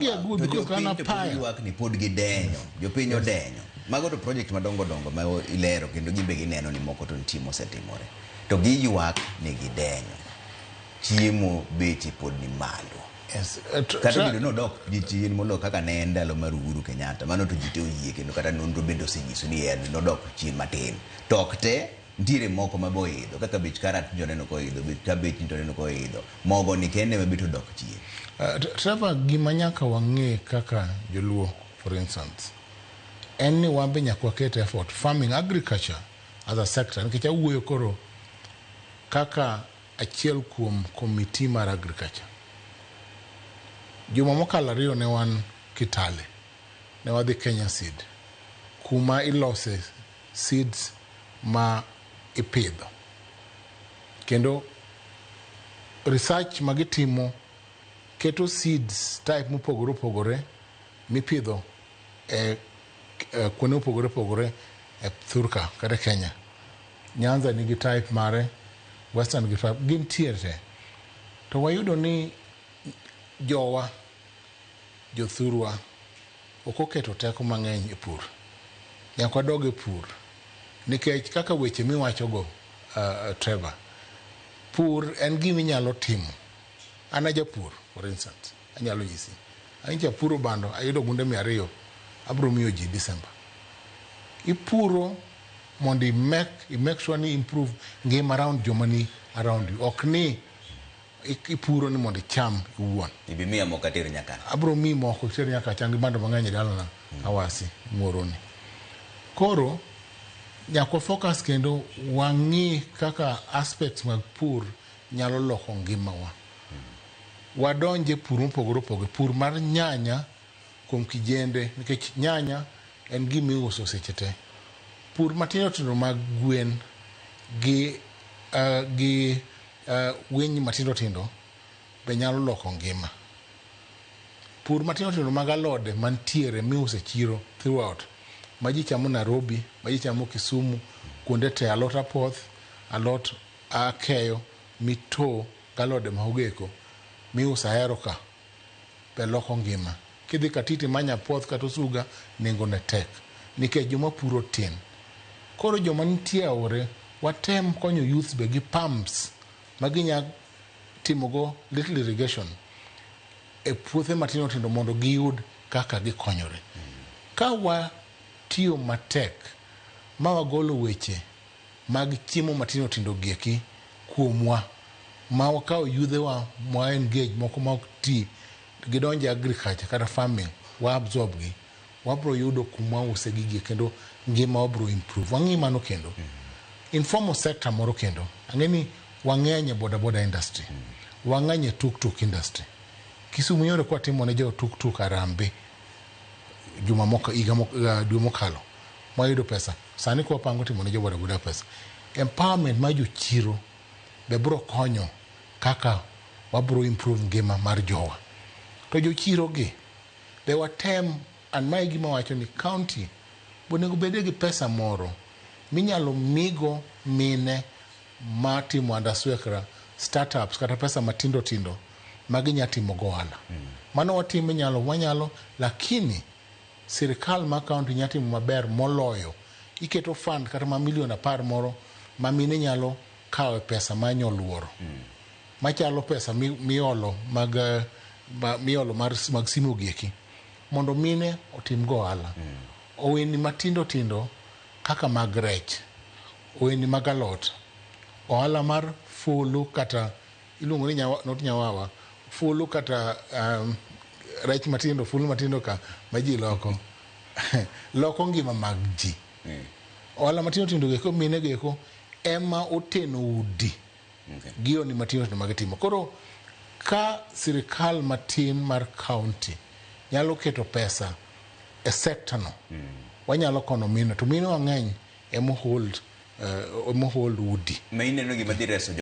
Yeah, good To because jopiny an to pod apaya. ywak ni pod gidenyo. Jopiny odenyo. Mago to project madongo dongo ma ilero kendo gin be gineno ni moko to nitie mosetimore. To giywak ni gidenyo. Chiemo beche pod ni malo. Yes. Kata obedo ni odok gi chien moloyo kaka ne en ndalo mar Uhuru Kenyatta, mano to ji te oyie kendo kata nonro bende osenyiso ni en nodok chien matin. To ok te, nitiere moko ma be oidho kaka bech karat nyocha oneno koidho, bech kabich nyocha oneno koidho. Mogo ni kende ema bet odok chien. Trevor, gima nyaka wang'e kaka joluo, for instance, en ni wan be nyaka waket effort farming, agriculture as a sector, nikech awuoyo koro kaka achiel kuom committee mar agriculture. Juma mokalo ariyo ne wan Kitale, ne wadhi Kenya Seed, kuma ilose seeds ma ipidho. Kendo research ma gitimo keto seeds type mopogore opogore mipidho e kuonde mopogore opogore e thurka kata Kenya. Nyanza nigi type mare, Western gi type, gintiere te. To wayudo ni jowa, jothurwa, ok oketo teko mang'eny e pur. Nyaka wadog e pur. Nikech kaka weche miwachogo, Trevor, pur en gima inyalo timo. An a japur, for instance, anyalo nyisi. Anyicha apuro bando, ayudo gunde 200, abiro miyo ji December. Ipuro mondo i make sure ni improve ngima around joma ni around you. Ok ni ipuro ni mondo icham iwuon. Ibi miya moko ater nyaka. Abiro miyi moko iter nyaka chan gi bando mang'eny e dalana Awasi Muoroni. Koro nyaka wa focus kendo wang'i kaka aspects mag pur nyalo loko ngimawa. Wadonje pur mopogore opogore, pur mar nyanya kuom kijende nikech nyanya en gima iuso seche te. Pur matindo tindo mag gwen gi winy matindo tindo be nyalo loko ngima. Pur matindo tindo mag alode mantiere miuso e chiro throughout ma ji chamo Nairobi, ma ji chamo Kisumu, kuonde te alot apoth, alot akeyo, mito gi alode ma ogeko miuso Ahero ka be loko ngima. Kidhi Katiti imanyo apoth kata osuga nengo ne tek nikech joma puro tin. Koro joma nitie aore watem konyo youths be gi pumps ma ginya timogo little irrigation e puothe matindo tindo mondo giyud kaka gikonyore. Ka watiyo matek ma wagolo weche mag chiemo matindo tindo gieki kuomwa ma wakawo yudhewa ma engage moko ma ok ti gidonjo e agriculture kata farming wa absorb gi wabro yudo kuma wause gigi kendo ngima wabro improve. Wang'i mano kendo. Informal sector moro kendo. Ang'e ni wang'eny e boda boda industry. Wang'eny e tuk tuk industry. Kisumu yore kwa timo ne jo tuk tuk harambee juma moko higa dwe mokalo mwayudo pesa sani kwa pango timo ne jo boda boda pesa empowerment mar jochiro be bro konyo kaka wabro improve ngima mar jowa to jochiro gi be watem an mae gima wacho ni county onego bede gi pesa moro minyalo migo mine matimo underswekra startups kata pesa matindo tindo ma ginya timo go ohala. Mano watimo inyalo wanyalo lakini sirikal ma county nya timo maber moloyo iketo fund kata ma milion 10 moro ma mine nyalo kawe pesa ma nyoluoro machalo pesa miolo mag miolo mar mag simu gieki mondo mine otim go ohala. Ohelni matindo tindo kaka mag rech, ohelni mag alot, ohala mar fulu kata iluongo ni nyawa, not nyawawa, fulu kata rech matindo, fulu matindo ka ma ji loko loko ngima mag ji. Ohala matindo tindo gieko mine gieko ema oteno udi gi ohelni matindo tindo magitimo. Koro ka sirikal matin mar county nyalo keto pesa e sector no, wanyalo kono mine to mine mang'eny ema hold udi. Ma ineno gima dhi reso